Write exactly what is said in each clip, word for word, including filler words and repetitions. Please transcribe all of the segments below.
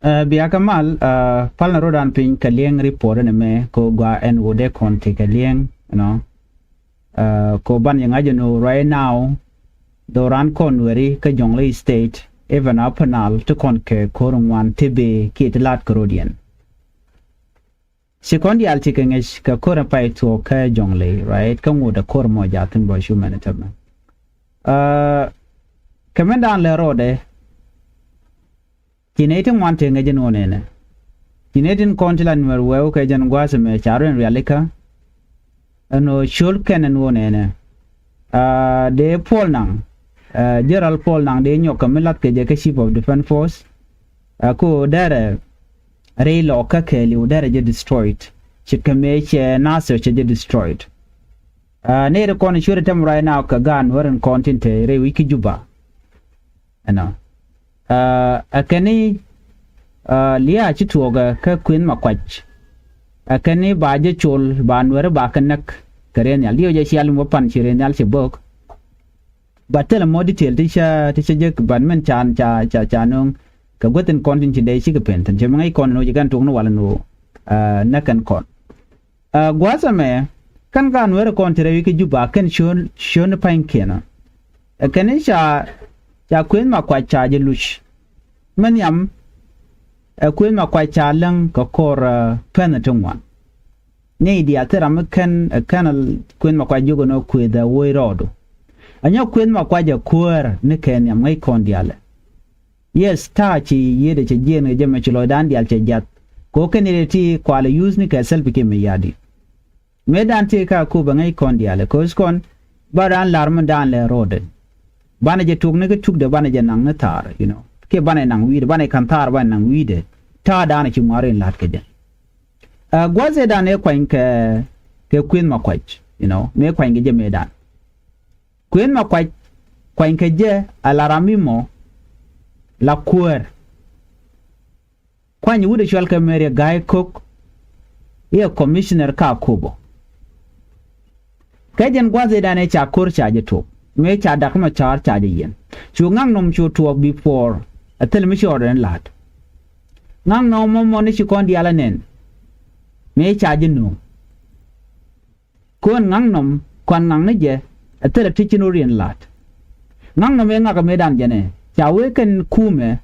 Ɛ, bia kɛ mal, ɛ, pal ni rot an piny kɛ liɛŋ report ni mɛ ko gua ɛn wo dee kɔn ti kɛ liɛŋ, you know. Ɛ, ko ban yɛ ŋa̱c ɛn wo right now, dho̱ran kɔn weri kä Jonglei State, even Upper Nile, ti kɔn kɛ ko̱r ŋuan ti bi kiɛ ti lat kɛ rot yɛn. Ci kɔn diaal ci kɛ ŋäc kɛ ko̱r in pay tuɔɔk kä Jonglei, right? Kä ŋut ɛ ko̱r mɔ jathin bɔ cu mɛn ɛ tämɛ. Ɛ, kɛ mɛn daan lɛ rɔɔdɛ, ci nɛy ti ŋuan tëë ŋäc ɛn ɣöö nɛnɛ. Ci nɛy tin kɔn ti la Nuɛr wɛɛw kɛ jɛn gua̱a̱th ɛmɛ ca rɔ ɛn rialikä. Ɛn ɣöö col kɛn ɛn ɣöö nɛnɛ. Ɛ, dee Puɔl Naŋ, ɛ, General Puɔl Naŋ dee nyɔk kɛ mi lath kɛ jɛ kä Chief of Defence Force. Ɛ, ko derɛ rɛy lɔɔkä kɛɛliw derɛ jɛ destroyed. Ci kɛ mëë cɛ Nasir cɛ jɛ destroyed. Ɛ, nɛy ti kɔn cuɛ ti tɛm right now kɛ gaat Nuɛr in kɔn tin te rɛy wi̱c kä Juba. Ɛnɔ. Ɛ, ɛ kɛn i̱, ɛ, lia̱a̱ ci tuɔɔkɛ kä Kuëth Makuac. Ɛ kɛn i̱ ba jɛ col, ba Nuɛri ba kɛ näk kɛ rɛy nhial. Diɛw jɛ cial mi wä pan ci rɛy nhial ci bök. But thilɛ mɔ detail ti cä, ti cä jek, but mɛn ca, ca, ca, ca nööŋ kɛ guäth in kɔn tin ci dee cikɛ pen thi̱n. Cɛ mi ŋäc kɔn ni wä ci kɛn tuɔɔk ni wal ni wä, ɛ, näk kɛn kɔn. Ɛ, gua̱a̱th ɛmɛ, kɛn gaat Nuɛri kɔn ti rɛy wi̱c kä Juba, kɛn ciöön, ciöön ni pa̱nykiɛn ɔ. Ɛ kɛn i̱ ca, ca Kuëth Makuac ca jɛ luc. Mɛ nhiam, ɛ Kuëth Makuac ca läŋ kɛ ko̱r, ɛ, pɛn ti ŋuan. Ni diaal thil ram mi kɛn, ɛ kɛn Kuëth Makuac jiök ɛn ɣöö Kuëth ɛ woc rɔɔdu. Ɛ nyɔk Kuëth Makuac ɛ kuäär ni kɛ nhiam ŋäc kɔn diaalɛ. Yes, ta̱a̱ ci yiëëdɛ cɛ jiɛɛn kɛ jɛ mɛ ci lɔcdan diaal cɛ jiath. Kɛ ɣöö kɛn i̱ ti kualɛ use ni kɛ Salva Kiir Mayardit. Mëëdan tëë kä Akobo ŋäc kɔn diaalɛ, kɛ ɣöö kɔn ba raan la̱r mi daan lɛ ro̱o̱dɛ. Banɛ jɛ tuk ni kä tukdɛ, banɛ jɛ naŋ ni thaar, you know. Kiɛ banɛ naŋ wi̱i̱dɛ, banɛ ka̱n thaar, banɛ naŋ wi̱i̱dɛ. Ta̱a̱ daanɛ ci ŋuan rɔ in la̱t kɛ jɛ. Ɛ, gua̱th ëëdan ëë kuany kɛ, kɛ Kuëth Makuac, you know, mëë kuany kɛ jɛ mëëdan. Kuëth Makuac kuany kɛ jɛ ala ram mi mɔ la kuäär. Kuany wut ɛ cual kɛ Mary Gai Kok i̱ ɛ commissioner kä Akobo. Kɛ jɛn gua̱th ëëdan ëë ca ko̱r ca jɛ tuɔɔk mëë ca Dak Macar ca jɛ yiɛn. Cu ŋa̱k nɔm cu tuɔɔk before ɛ thil mi ci ɣɔr ɛn la̱t. Ŋa̱k nɔm mɔ mɔ ni ci kɔn diaal ɛ nɛn mëë ca jɛ nööŋ. Kɔn ŋa̱ŋ nɔm, kɔn ŋa̱ŋ ni jɛ, ɛ thilɛ ti ci ni riɛn la̱t. Ŋa̱ŋ nɔm ëë ŋa̱k ɛ mëëdan jɛnɛ, ca wee kɛn kumɛ,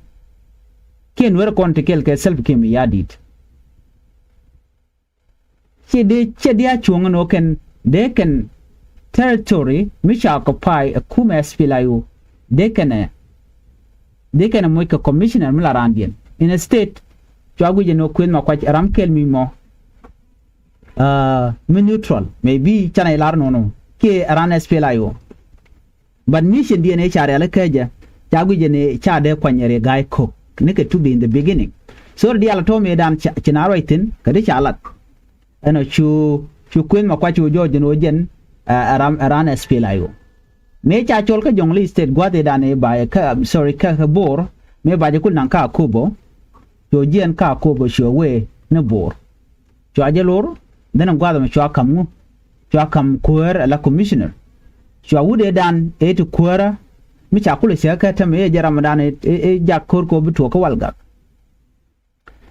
kiɛn wer kɔn ti kɛl kɛ Salva Kiir Mayardit. Ciɛ dee, ciɛ dee a cuɔ̱ŋ ɛn ɣöö kɛn, dee kɛn territory mi ca occupy ɛ kumɛ S P L A I O, dee kɛn ɛ, dee kɛn ɛ moc kɛ commissioner mi la raandiɛn. In a state, cua guic ɛn ɣöö Kuëth Makuac ɛ ram kɛl mi mɔ. Aa, mi neutral, maybe canɛ ilar nɔnɔ kiɛ aran S P L A I O. But mission diɛn ëë ca rial ikä jɛ, ca guic jɛ ni ca dee kuany ri Gai Kok ni kɛ tukdi in the beginning. So ri diaal tɔ̱ mëëdan ci na ruac thi̱n kɛ ti ca lat. Ɛnɔ cu, cu Kuëth Makuac cu jɔɔc jɛn ɣöö jɛn, aa, aran, aran S P L A I O. Mëë ca cɔl kä Jonglei State gua̱th ëëdan ëë ba, kä, sorry, kä, kä Bor, mëë ba jɛ kul naŋ kä Akobo. Cu jiɛn kä Akobo cu wee ni Bor. Cua jɛ lor, dhenɛ gua̱a̱th ɛmɛ cua ka̱m ŋu? Cua ka̱m kuäär ala commissioner. Cua wut ëëdan ëë ti kuäärä mi ca kulɛ cɛ kä tɛmɛ ëë jɛ ramdan ëë, ëë, ëë jak ko̱r kɛ ɣöö bi tuɔɔk kä Walgak.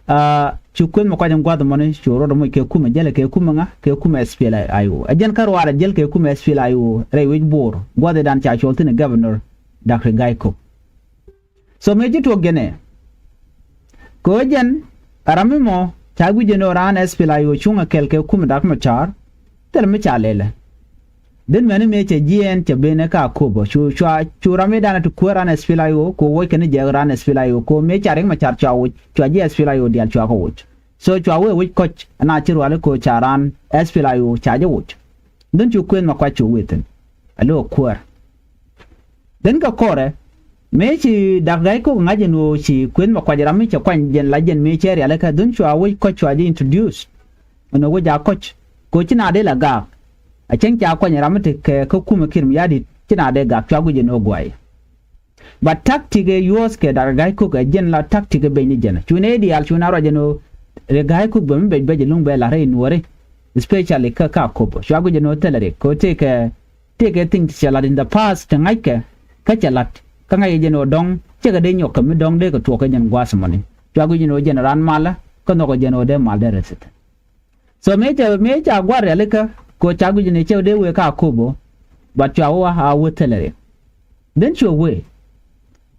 Aa, cu Kuëth Makuac in gua̱a̱th ɛmɔni cu rot ɛmɔ kɛ kumɛ jälɛ kɛ kumɛ ŋa, kɛ kumɛ S P L A I O. Ɛ jɛn kä ruaarɛ jäl kɛ kumɛ S P L A I O rɛy wec Bor gua̱a̱th ëëdan ca cɔl thi̱n ɛ governor Doctor Gai Kok. So mëë ci tuɔɔk jɛn ɛ, kɛ ɣöö jɛn ɛ ram mi mɔ ca guic jɛn ɣöö raan S P L A I O cuŋ ɛ kɛl kɛ kumɛ Dak Macar, thil mi ca lɛlɛ. Dhin mɛni mëë cɛ jiɛɛn cɛ ben ɛ kä Akobo cu, cua, cu ram mi danɛ ti kuäär raan S P L A I O kɛ ɣöö woc kɛn jɛ raan S P L A I O kɛ ɣöö mëë ca Riek Macar cua woc, cua ji̱ S P L A I O diaal cua kɛ woc. So cua wee woc kɔc ɛn a ci ruali kɛ ɣöö ca raan S P L A I O ca jɛ woc. Dhin cu Kuëth Makuac cu wee thi̱n a lo̱o̱ kuäär. Dhin kɛ kɔrɛ mëë ci Dak Gai Kok ŋa̱c ɛn ɣöö ci Kuëth Makuac ram mi cɛ kuany jɛn la jɛn mëë cɛ rialikä, dhin cua wec kɔc cua jɛ introduce. Ɛn ɣöö wec a kɔc kɛ ɣöö ci na dee la gaak. A cäŋ ca kuany ram mi te kɛ kä kumɛ Kiir Mayardit, ci na dee gaak, cua guic ɛn ɣöö guay. But tactic ëë yuɔ̱ɔ̱th kɛ Dak Gai Kok ɛ jɛn la tactic ëë bec ni jɛn. Cu nɛy diaal cu na ruac ɛn ɣöö Dak Gai Kok bɛ mi bec bec ɛlɔ̱ŋ bɛ la̱t rɛy Nuɔ̱ɔ̱ri, especially kä, kä Akobo. Cua guic ɛn ɣöö thilɛ riɛk kɛ ɣöö tëëkɛ, tëëkɛ thing ti cɛ la̱t in the past ti ŋa̱ckɛ, kä cɛ la̱t kä ŋa̱ckɛ jɛn ɣöö dɔ̱ŋ cɛ kɛ dee nyɔk kɛ mi dɔ̱ŋ dee kɛ tuɔɔk kä jɛn gua̱a̱th ɛmɔni. Cua guic ni ɣöö jɛn raan malä kä nhɔkɛ jɛn ɣöö dee mal dee rɛth thi̱n. So mëë cɛ mëë ca gua̱r rialikä kɛ ɣöö ca guic ni cɛ ɣöö dee wëë kä Akobo. But cua wä a wä thilɛ riɛk. Then cua wëë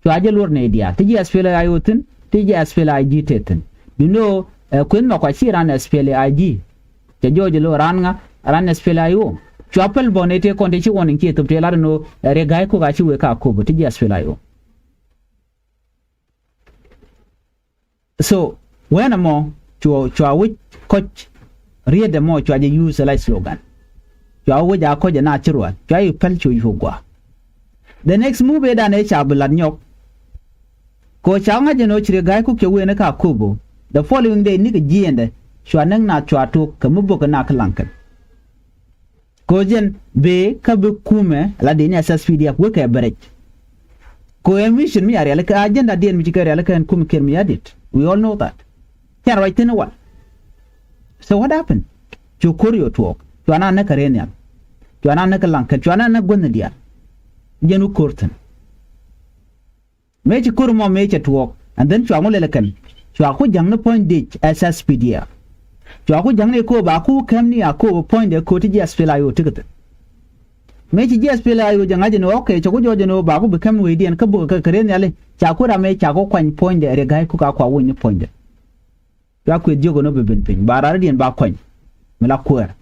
cua jɛ luɔr nɛy diaal ti ji̱ SPLA-IO thi̱n ti ji̱ SPLA-IG te thi̱n. You know, ɛ kuëth ma kua ci raan SPLA-IG. Cɛ jɔɔc lo̱ raan ŋa raan SPLA-IO. Cua päl bä nɛy tëë kɔn tëë ci warning ci thop tëë lat ɛn ɣöö ɛ Riek Gai Kok a ci wëë kä Akobo ti ji̱ SPLA-IO. So wɛn ɛmɔ cua cua wi̱c kɔc riet ɛmɔ cua jɛ use like slogan. Cua wi̱c a kɔc ɛ na ci rual cua yi päl cua yi gua̱a̱. The next move ëëdan ëë ca bi lat nyɔk. Kɛ ɣöö ca ŋa̱c ɛn ɣöö ci Riek Gai Kok cɛ wëë ni kä Akobo. The following day nikɛ jiɛɛndɛ cua näk na cua tok kɛ mi bok ɛ na kä laŋ kɛn. Kɛ ɣöö jɛn bëë kä bi kumɛ la dee ni SSPDF wekɛ bɛ rɛc. Kɛ ɣöö ɛ mission mi a rialikä agenda diɛn mi ci kɛ rialikä ɛn kumɛ Kiir Mayardit. We all know that. Cɛn ruac thi̱n i̱ wal. So what happened? Cu ko̱r yɛ tuɔɔk cua na näk kɛ rɛy nhial. Cua na näk kɛ laŋ kɛn cua na näk guäthni diaal. Jɛn wä ko̱r thi̱n. Mëë ci ko̱r mɔ mëë cɛ tuɔɔk and then cua ŋu lɛl ɛ kɛn. Cua ku ja̱ŋni puɔ̱ny dic SSPDF. Cua ku ja̱ŋni ko̱ ba ku kɛm ni a ko̱ puɔ̱nydɛ ko̱ ti ji̱ SPLA-IO ti kɛ thi̱n. Mëë ci ji̱ SPLA-IO jɛ ŋa̱c ɛn ɣöö okay cɛ ku jɔɔc ɛn ɣöö ba ku bi kɛm wecdiɛn kä buk kɛ kɛ rɛy nhiali ca ku ram mëë ca ku kuany puɔ̱nydɛ Riek Gai Kok a kua wony ni puɔ̱nydɛ. Cua kuëth jiök ɛn ɣöö bi ben piny ba raridiɛn ba kuany mi la kuäär.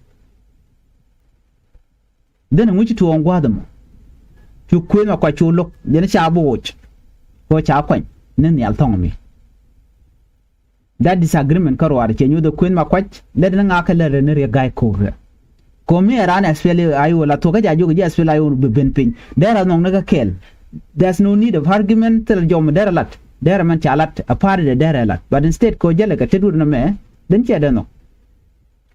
Dhenɛ ŋu ci tuɔɔŋ gua̱a̱th ɛmɔ. Cu kuëth ma kuac cu lo̱k jɛn ca bi woc. Kɛ ɣöö ca kuany ni nhial thɔ̱ŋ mi. That disagreement kä ruaar cɛ nyuth ɛ kuëth ma kuac lät ni ŋakä lät rɛ ni Riek Gai Kok rɛ. Kɛ ɣöö mi ɛ raan SPLA-IO la thuɔ̱k kä ca jiök ji̱ SPLA-IO bi ben piny derɛ nhɔk ni kä kɛɛl. There's no need of argument thilɛ jɔm derɛ lat derɛ mɛn ca lat a party dɛ derɛ lat but instead kɛ ɣöö jälɛ kɛ tet wut ni mɛ dhin cɛ dee nhɔk.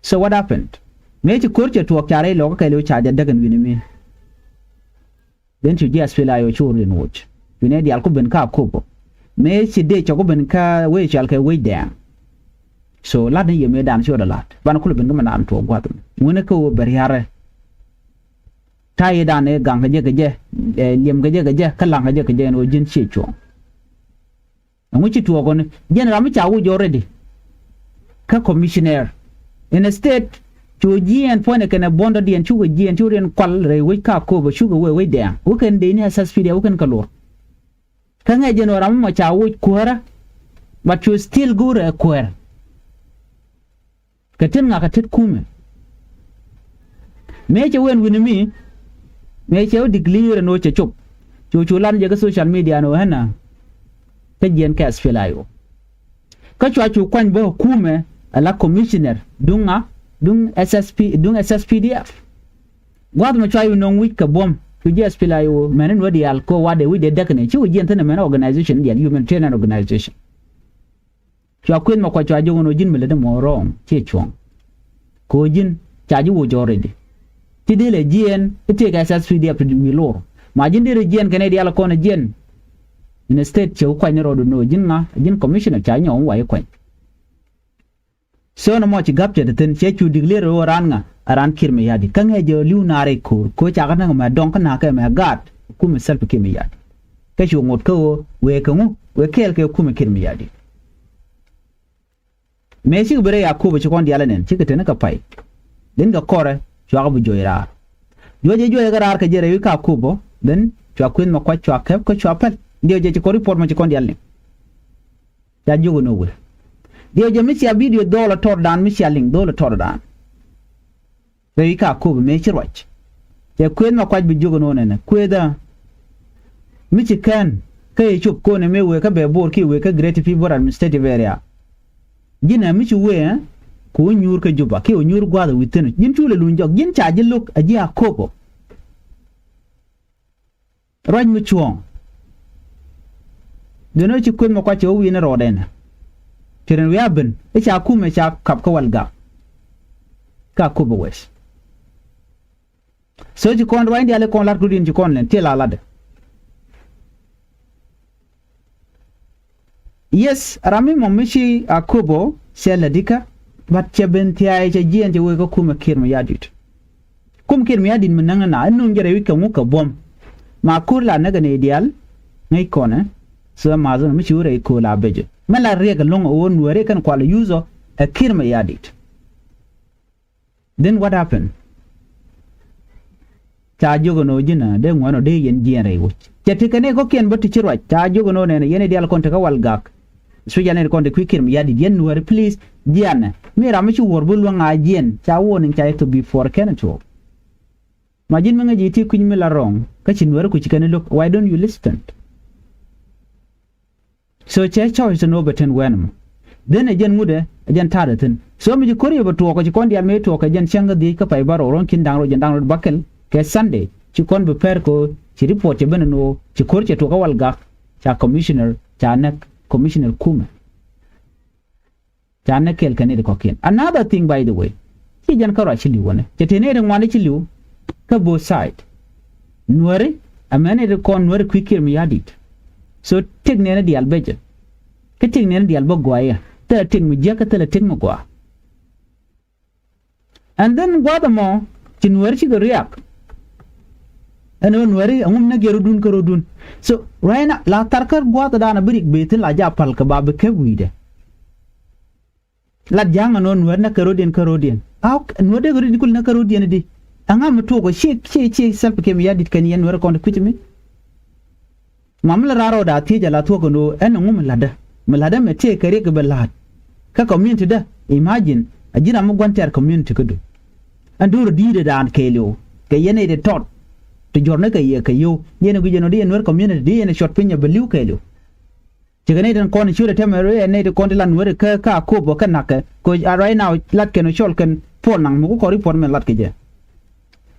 So what happened? Mëë ci ko̱r cɛ tuɔɔk ca rɛy lɔkä kɛɛliw ca jɛ däk ɛn wi̱ni mi. Then cu ji̱ SPLA-IO cu rin woc wi̱ni diaal ku ben kä Akobo. Mëë ci dee cɛ ku ben kä wec cɔal kɛ wec dɛɛŋ. So lat ni yɛ mëë dan ci ɣöö dee lat banɛ kulɛ ben kä mi naan tuɔɔk gua̱th mi wi̱ni kä ɣöö bɛ ria̱rɛ. Ta̱yɛ dan ëë gaŋ kɛ jɛ kɛ jɛ liɛm kɛ jɛ kɛ jɛ kä laŋ kɛ jɛ kɛ jɛ ɛn ɣöö ji̱n ciɛ cuɔ̱ɔ̱ŋ. Ɛŋu ci tuɔɔk ɣöni jɛn ram mi ca wuc already. Kä commissioner in a state cu jiɛɛn puɔ̱nydɛ kɛnɛ buɔ̱ndɔdiɛn cukɛ jiɛɛn cukɛ riɛn kual rɛy wec kä Akobo cukɛ wee wec dɛɛŋ wä kɛn dee ni SSPDF wä kɛn kɛ luɔr. Kä ŋɛc jɛn ɣöö ram mi mɔ ca wuc kuäärä. But cu still go̱o̱rɛ kuäär. Kɛ tet ŋa kɛ tet kumɛ. Mëë cɛ wen wi̱ni mi mëë cɛ wä declare ɛn ɣöö cɛ cop. Cu cu lan jɛ kä social media ɛn ɣöö ɣänä. Kä jiɛn kɛ SPLA-IO. Kä cua cu kuany bä kumɛ ala commissioner duŋ ŋa duŋ SSP duŋ SSPDF. Gua̱th mɛ cua cu nöŋ wi̱c kɛ buɔ̱m cu ji̱ SPLA-IO mɛn in wä diaal kɛ ɣöö wa̱dɛ wi̱c dee däkni ci wä jiɛn thi̱n ɛmɛn organization diaal humanitarian organization. Cua kuëth mɛ kuac cua jiök ɛn ɣöö ji̱n mi lätdä mɔ wrong ciɛ cuɔ̱ŋ. Kɛ ɣöö ji̱n ca ji̱ woc already. Ti dee lɛ jiɛɛn i̱ tëëkɛ SSPDF ti wi̱i̱ lor ma ji̱n dee rɛ jiɛɛn kɛn i̱ diaal kɔn ɛ jiɛɛn. In a state cɛ ku kuany ni rɔɔdu ni ɣöö ji̱n ŋa ji̱n commissioner ca nyɔk mi wa i̱ kuany. So ni mɔ ci gap cɛ te thi̱n cɛ cu declare ɣöö raan ŋa a raan Kiir Mayardit kä ŋɛɛ jɛ li̱w naar i̱ ko̱o̱r ko̱o̱r ca kä näk mɛ dɔŋ kä na̱a̱k kɛ mɛ gaat kumɛ Salva Kiir Mayardit. Kä cu ŋot kä ɣöö wëë kɛ ŋu wëë kɛɛl kɛ kumɛ Kiir Mayardit. Mëë cikɛ bi rɛy Akobo ci kɔn diaal ɛnɛn cikɛ teni kɛ pay. Dhin kɛ kɔrɛ cuakɛ bi juɔc raar. Juɔc ɛ juɔc ɛ kɛ raar kɛ jɛ rɛy wi̱i̱ kä Akobo dhin cua kueth mɛ kuac cua kɛp kä cua päl. Diɛw jɛ ci kɔn report mɛ ci kɔn diaal ni. Ca jiök ɛn ɣöö wëë diɛw jɛ mi cia video dho̱o̱l ɛ tɔrdan mi cia liŋ dho̱o̱l ɛ tɔrdan. Rɛy kä Akobo mëë ci ruac. Cɛ kuëth ma kuac bi jiök ɛn ɣöö nɛnɛ kuëthä. Mi ci kɛn kä yɛ cop ko̱n ɛ mëë wëë kä Bɛɛbor kiɛ wëë kä Great Pibor Administrative Area. Ji̱n ɛ mi ci wëë ɛ ku wä nyuur kä Juba kiɛ wä nyuur gua̱a̱th ɛ wi̱i̱ thi̱n ji̱n cu lɛ luny jɔk ji̱n ca ji̱ lo̱k ɛ ji̱ Akobo. Ruac mi cuɔ̱ɔ̱ŋ. Duundɛ ci kueth mɛ kuac cɛ wä wi̱i̱ni rɔɔdɛ nɛ. Ci rin wiaa ben i̱ ca kumɛ ca kap kä wal gak. Ka Akobo West. So ci kɔn ruac diaal i̱ kɔn lat kudiɛn ci kɔn lɛn ti la latdɛ. Yes ram mi mɔ mi ci Akobo cɛ lätdikä. But cɛ ben thia̱a̱c cɛ jiɛɛn cɛ wee kä kumɛ Kiir Mayardit. Kum Kiir Mayardit mi näŋ ni na in nuŋ jɛ rɛy wi̱c kɛ ŋuk kɛ buɔ̱m. Ma ko̱r la näk kɛ nɛy diaal ŋäc kɔnɛ. So ɛ math ɛn mi ci wä rɛy kööl a becɛ. Mɛ la riɛk ɛlɔ̱ŋ ɛ ɣöö Nuääri kɛn kual ɛ yuuth ɔ ɛ Kiir Mayardit. Then what happened? Ca jiök ɛn ɣöö ji̱n ɛ dee ŋuɛ̈n ɔ dee yɛn jiɛɛn rɛy wec. Cɛ tekɛ nɛy kɔ̱kiɛn bä ti ci ruac. Ca jiök ɛn ɣöö nɛnɛ yɛn i̱ diaal kɔn tekɛ Walgak. Especially nɛy ti kɔn te kui̱ Kiir Mayardit, yɛn Nuääri, please, jianɛ. Mi ram mi ci wuɔ̱r bi luäŋ a jiɛn. Ca warning ca yɛ thop before kɛn ɛ tuɔɔk. Ma ji̱n mi ŋäc ji̱ ti kui̱ny mi la wrong kä ci Nuääri ku ci kɛn i̱ lo̱k, why don't you listen? So cɛ choice ɛn ɣöö bɛ ten wɛn ɛmɔ. Then ɛ jɛn ŋut ɛ, ɛ jɛn ta̱a̱dɛ thi̱n. So mi ci ko̱r yɛ bɛ tuɔɔk ɛ ci kɔn diaal mëë tuɔɔk ɛ jɛn cäŋ kä dhiec kä pay bärɔw ruɔ̱n ki̱n da̱ŋ rɛw jɛn da̱ŋ rɛw bäkɛl kɛ Sunday. Ci kɔn bi pɛr kɛ ɣöö ci report cɛ ben ɛn ɣöö ci ko̱r cɛ tuɔɔk kä Walgak. Ca commissioner, ca näk commissioner kumɛ. Ca näk kɛɛl kɛ nɛy ti kɔ̱kiɛn. Another thing, by the way, ci jɛn kä ruac ci li̱w wänɛ. Cɛ te nɛy ti ŋuan ci li̱w kä both side. Nuääri, amäni ti kɔn Nuääri kui̱ Kiir Mayardit. So tëk nɛɛni diaal becɛ. Kä tëk nɛɛni diaal bä gɔaa yɛ. Thilɛ tëk mi jiäk kä thilɛ tëk mi gɔaa. And then gua̱a̱th ɛmɔ ci Nuääri cikɛ riak. Ɛn ɣöö Nuääri ɛŋu mi näk yɛ rɔ̱dun kä rɔ̱dun. So right now la thar kä gua̱a̱th ɛ da̱a̱n a bi rik bëë thi̱n la jaak päl kɛ ba bi käp wi̱i̱dɛ. Lat ja̱a̱ŋ ɛn ɣöö Nuääri näk kɛ rɔ̱diɛn kä rɔ̱diɛn. A Nuääri dee kɛ rɔ̱diɛn kul näk kä rɔ̱diɛn di. Ɛŋa mi tuɔɔk ɔ ciek ciek ciek Salva Kiir Mayardit kɛn yɛn Nuääri kɔn ti kui̱c mi. Ma mi la raar rɔɔda thiec ala thuɔ̱k ɛn ɣöö ɛn ɛŋu mi la̱tdä. Mi la̱tdä mɛ tëëkɛ riɛk bɛ la̱a̱t. Kä community dä, imagine, a ji̱n ram mi gua̱n tɛ̈r community kädu. Ɛn do̱r di̱i̱t ɛ daan kɛɛliw kɛ yɛn nɛy ti tɔt. Ti jɔ̱rnikɛ yɛ kɛ yio̱w yɛn ɛ guic ɛn ɣöö di yɛn Nuääri community di yɛn ɛ cuɔt piny ɛ bɛ li̱w kɛɛliw. Cikɛ nɛy tin kɔn ciöt ɛ tɛmɛ rɛy ɛ nɛy ti kɔn ti la Nuääri kä kä Akobo kä Nakä. Kɛ ɣöö a right now lat kɛn ɔ cɔl kɛn Paul Nang mi ku kɔn report mɛn lat kɛ jɛ.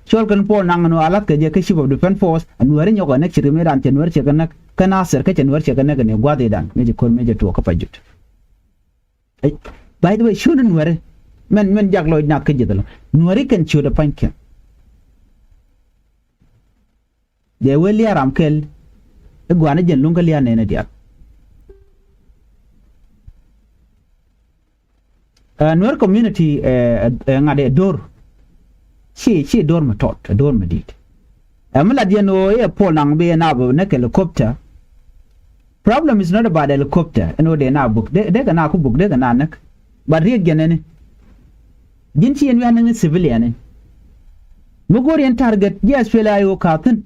Cɔl kɛn Paul Nang ɛn ɣöö a la̱th kɛ jɛ kä Chief of Defence Force, a Nuääri nyɔk ɛ näk ci ri mëë raan cɛ Nuääri cɛ kɛ näk kä Nasir kä cɛ Nuääri cɛ kɛ näk ɛn ɛ gua̱a̱th i̱dan mëë ci ko̱r mëë cɛ tuɔɔk kä Pajut. By the way, ciötdä Nuääri mɛn mɛn jak lɔc nak kä ji̱ thilɛ Nuääri kɛn ciötdä pa̱nykiɛn. Jɛ wee lia̱a̱ ram kɛl i̱ gua̱a̱n i̱ jɛn luŋ kä lia̱a̱ nɛɛni diaal. Ɛ Nuer community ɛ ŋa̱t ɛ do̱r. Ci ci do̱r mi tɔt ɛ do̱r mi di̱i̱t. Ɛ mi lat yɛn ɣöö i̱ ɛ Paul Nang bi ɛ naap ɛ näk helicopter. Problem is not about helicopter ɛn ɣöö dee na buk dee kɛ na ku buk dee kɛ na näk. But riɛk jɛn ɛni ji̱n ci yɛn wi̱i̱ a näŋ ni civilian ni. Mi go̱o̱r yɛn target ji̱ SPLA-IO ka̱thi̱n.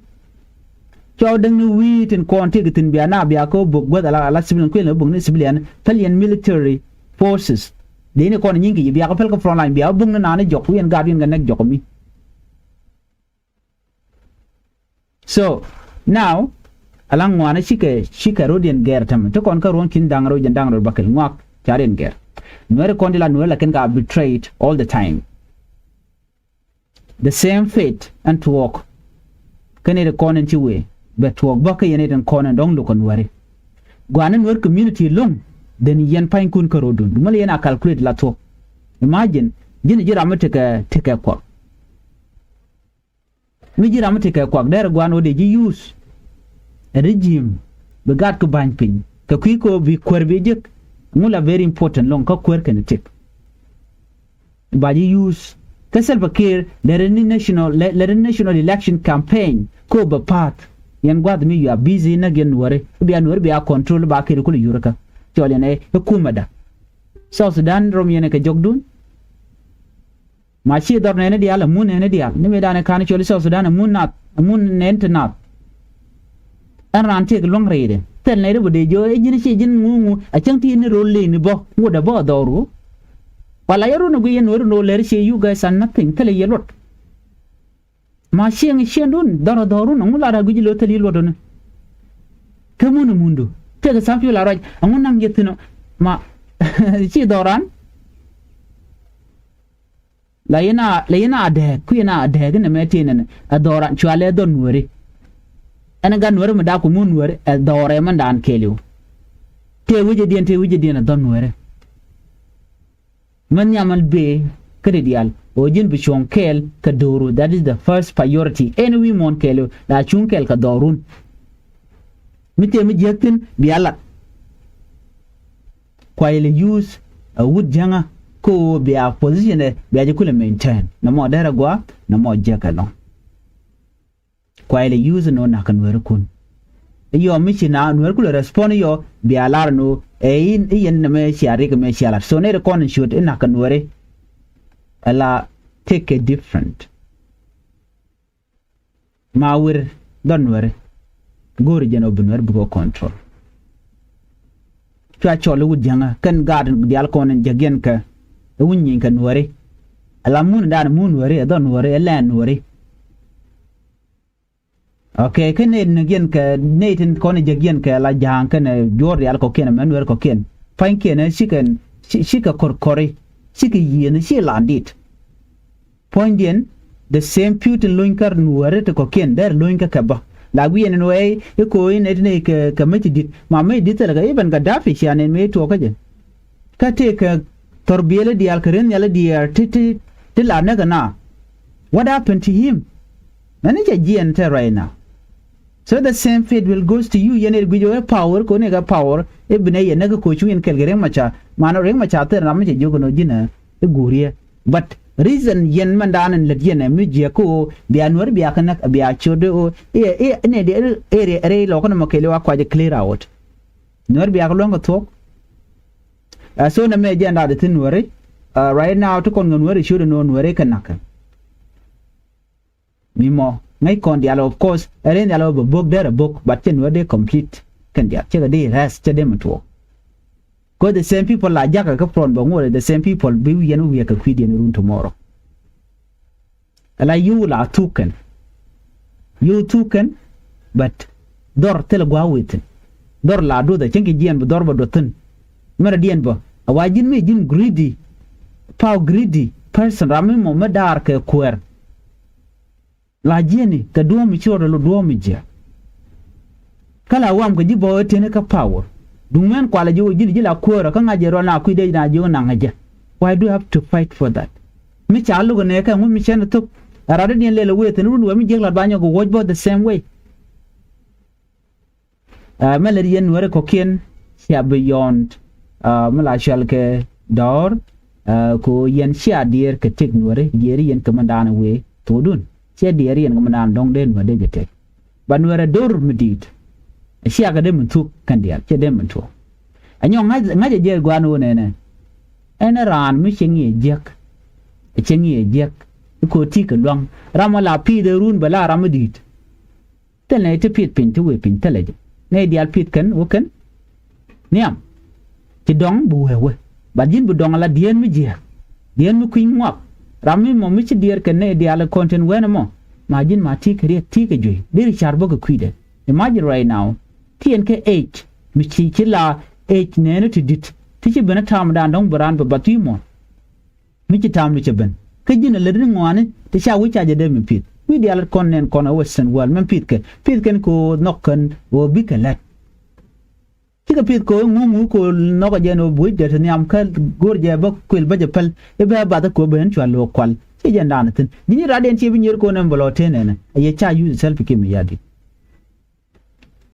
Cɔw däŋ ni wi̱i̱ tin kɔn tëëk thi̱n bia na bia kä bök guäth ala ala civilian kuël ni bök ni civilian päl yɛn military forces. Dee ni kɔn nyiŋ kɛ ji̱ bia kä päl kä front line bia bök ni naan ni jɔk wi̱i̱ yɛn gaat wi̱i̱ yɛn kɛ näk jɔk mi. So now alaŋ ŋuanä cikɛ cikɛ ro̱diɛn gɛr tämɛ ti kɔn kä ruɔ̱n ki̱n da̱ŋ rɛw jɛn da̱ŋ rɛw bakɛl ŋuak ca riɛn gɛr. Nuɛri kɔn di la nuɛri lakin ka betrayed all the time. The same fate ɛn tuɔɔk. Kä nɛy ti kɔn ɛn ci wee bɛ tuɔɔk bä kä yɛn nɛy ti kɔn ɛn dɔ̱ŋ luk kɛ nuɛri. Gua̱a̱ni nuɛr community lo̱ŋ then yɛn pa̱nykun kä ro̱dun dumä lɛ yɛn a calculate la thuɔ̱k. Imagine ji̱n ji̱ ram mi tekɛ tekɛ kuak. Mi ji̱ ram mi tekɛ kuak derɛ gua̱a̱n wä dee ji̱ use ɛ regime bi gaat kä ba̱ny piny kɛ kui̱ kɛ ɣöö bi kuäär bi jek. Ŋu la very important lo̱ŋ kä kuäär kɛnɛ tëk. Ba ji̱ use kä Salva Kiir lɛri ni national lɛri ni national election campaign kä ɣöö bɛ pa̱a̱th. Yɛn gua̱th mi yua busy näk yɛn nuɔ̱ri bia nuɔ̱ri bia control ba Kiir kulɛ yurikä. Cɔl yɛn ɛ kumɛda. South Sudan rom yɛn ɛ kɛ jɔkdun. Ma ci dhɔr nɛɛni diaal amun nɛɛni diaal ni mëë danɛ ka̱n cɔl i̱ South Sudan amun nath amun nɛɛni ti nath. Ɛn raan tëëk luäŋ rɛydɛ thil nɛy ri bä dee jiö i̱ ji̱n ci ji̱n ŋuŋu a cäŋ ti ni ro̱l lëëni bä ŋut a bä a dhɔru. Wala yɛ run a guiy yɛn wä run ro̱l lɛr ci you guys are nothing thilɛ yɛ luɔt. Ma cieŋ ciëndun dhɔr a dhɔrun aŋu lar a guic lo̱ thil yi luɔt ɔni. Kä mun a mundu tëëk a tha̱a̱ŋ pi̱w la ruac aŋu naŋ jɛ thi̱n ɔ ma ci dhɔran. La yɛn a la yɛn a dɛɛk ku yɛn a dɛɛk inɛ mɛ tin ɛn ɛ dhɔran cua lɛ dhɔr nuɛri. Ɛn ɛ gat nuɛri mi dak ku mun nuɛri ɛ dhɔr ɛ mɛn daan kɛɛliw. Tëë wi̱cɛ diɛn tëë wi̱cɛ diɛn ɛ dhɔr nuɛri. Mɛn nhiam ɛn bëë kä ri diaal ɣöö ji̱n bi cuɔ̱ŋ kɛɛl kɛ do̱ru. That is the first priority ɛn wi̱i̱ muɔ̱ɔ̱n kɛɛliw la cuŋ kɛɛl kɛ dhɔrun. Mi tëë mi jiäk thi̱n bia lat. Kuay lɛ use a wut jäŋä kä ɣöö bia position ɛ bia ji̱ kulɛ maintain nɔmɔ derɛ gua̱a̱ nɔmɔ jiäk ɛlɔ̱ŋ. Kuay lɛ use nɔ nak kɛ nuɛrikun. Yɔ mi ci na nuɛr kulɛ respond yɔ bia lar nu ɛ in i̱ yɛn nɛmɛ cia rik mɛ cia lar. So nɛy ti kɔn in ciöt in nak kɛ nuɛri. Ala take a different. Ma wir dhɔ nuɛri go̱o̱ri jɛn ɔ bi nuɛri bikɔ control. Cua cɔl i̱ wut jiäŋä kɛn gaat diaal kɔn in jäk yɛn kɛ i̱ wut nyiny kɛ nuɛri. Ala mun dan mun nuɛri ɛ dhɔ nuɛri ɛ lɛn nuɛri. Ok, kä nɛy näk yɛn kɛ nɛy tin kɔn jäk yɛn kɛ la ja̱a̱ŋ kɛnɛ juɔ̱ɔ̱r diaal kɔ̱kiɛn ɛmɛ nuɛr kɔ̱kiɛn. Pua̱nykiɛn ɛ cikɛ ci- cikɛ kɔrkɔri cikɛ yiëëni ci landit. Puɔ̱nydiɛn the same piu tin lony kä nuɛri ti kɔ̱kiɛn dɛr lony kä kɛ bä. La guiɛn ɛn wɛy i̱ ko̱o̱c in ɛ ti nɛy kɛ kɛ mäc ti di̱t ma mäc ti di̱t thilɛ kɛ i̱ ben kɛ da̱pi cia nɛn mëë tuɔɔkä jɛ. Kä tëëkɛ thɔrbiɛli diaal kɛ rin nhiali diaal ti ti ti la näk ɛna. What happened to him? Mɛni cɛ jiɛn te right now. So the same fate will goes to you. Yɛn ɛ guic ɛ power kɔn ɛ kɛ power ɛ binɛ yɛ näk ɛ koc cuŋ yɛn kɛl kɛ Riek Machar. Man Riek Machar thil ram mi cɛ jiök ɛn ɔ ji̱n ɛ i̱ guuriɛ. But reason yɛn mɛn daan in lät yɛn ɛ mi jiɛk kä ɣöö bia nuɔ̱r bia kɛ näk bia ciötdɛ ɣöö i̱ i̱ nɛ di area rɛy lɔkä ni mɔ kɛɛli wa kuacɛ clear out. Nuɛr bia kɛ luäŋ kɛ thuɔ̱k. Ɛ so nɛ mɛ jɛn da̱a̱t thi̱n nuɛri. Right now ti kɔn ŋä nuɛri ciöt ɛn ɣöö nuɛri kɛ na̱kɛ. Mi mɔ ŋäc kɔn diaal of course ɛ rin diaal ɔ bɛ bo̱k derɛ bo̱k but cɛ nuɛr dee complete kɛn diaal cɛ kɛ dee rest cɛ dee mi tuɔɔk. Cause the same people la jakä kä front bɛ ŋuɔt the same people bi wiɛn wiɛk kɛ kui̱diɛn run tomorrow. Ala yio̱w la thuk kɛn. Yio̱w thuk kɛn but dhɔr thilɛ gua̱a̱k within. Dhɔr la duɔth a cieŋ kɛ jiɛn bi dhɔr bä duɔth thi̱n. Mɛrɛ diɛn bä a wa ji̱n mi ji̱n greedy. Power greedy person ram mi mɔ mi daar kɛ kuɛɛr. La jiɛni kɛ duɔ̱ɔ̱m mi ci rɔɔdɛ lo duɔ̱ɔ̱m mi jiɛ. Kä la wam kɛ ji̱ bɔɔ ɛ teni kä power. Duŋ mɛn kualɛ ji̱ wä ji̱n ji̱ la kuäärä kä ŋa̱c jɛ rɔɔd na kui̱dɛ na ji̱ wä naŋ ɛ jɛ. Why do you have to fight for that? Mi ca luk ɛ nɛɛkɛ ŋut mi cɛn ɛ thop. Ɛ rat dɔ̱diɛn lɛl ɛ wee thi̱n run wee mi jiäk lat ba nyɔk kɛ wuɔ̱c bä the same way. Mɛ lät yɛn nuɛri kɔ̱kiɛn cia beyond. Mɛ la cual kɛ dɔ̱ɔ̱r. Ko yɛn cia diɛɛr kɛ tëk nuɛri diɛɛri yɛn kɛ mɛn daanɛ wee thokdun. Cia diɛɛri yɛn kɛ mɛn daanɛ dɔ̱ŋ dee nuɛri dee jɛ tëk. Ba nuɛrɛ do̱r mi di̱i̱t. Cia kɛ dee mi thuk kɛn diaal cia dee mi thuk. Ɛ nyɔk ŋa̱c ŋa̱c ɛ jiɛɛr gua̱a̱n wä nɛnɛ. Ɛn ɛ raan mi cieŋ yɛ jiäk. Ɛ cieŋ yɛ jiäk. I̱ ko̱ ti̱i̱ kɛ lua̱ŋ ram wä la pi̱i̱th ɛ run bɛ la ram mi di̱i̱t. Thilɛ nɛy ti pi̱th piny ti wëë piny thilɛ jɛ nɛy diaal pi̱th kɛn wä kɛn. Nhiam ci dɔ̱ŋ bi wëë wä. Bat ji̱n bi dɔ̱ŋ ala dieen mi jiääk dieen mi kui̱ny ŋuak. Ram mi mɔ mi ci diɛɛr kɛn nɛy diaal kɔn tin wɛn ɛmɔ. Ma ji̱n ma ti̱i̱ kɛ riɛk ti̱i̱ kɛ juey deri car bä kɛ kui̱dɛ. Imagine right now ti ɛn kɛ age mi ci ci la age nɛɛni ti di̱t ti ci ben ɛ ta̱a̱mdan dɔ̱ŋ bi raan bɛ bath wi̱i̱ muɔ̱ɔ̱n. Mi ci ta̱a̱m mi cɛ ben kä ji̱n a lät ni ŋɔaani ti ca wi̱c ca jɛ dee mi pi̱th wi̱i̱ diaal kɔn nɛn kɔn a western world mɛn pi̱th kɛ pi̱th kɛn kɛ ɣöö nhɔk kɛn ɣöö bikɛ lät. Cikɛ pi̱th kɛ ɣöö ŋuŋ wi̱i̱ kɛ ɣöö nhɔk a jɛn ɣöö buɔ̱cdɛ ti nhiam kä go̱r jɛ bä kuil bä jɛ päl i̱ bɛ bath kɛ ɣöö ben cua lo̱o̱k kual. Ci jɛn daanɛ thi̱n ji̱n i̱ ratdiɛn ci bi nyier kɛ ɣöö nɛn bɛ lɔ tëë nɛnɛ a yɛ ca yuuth itself kiɛ mi ya̱di̱.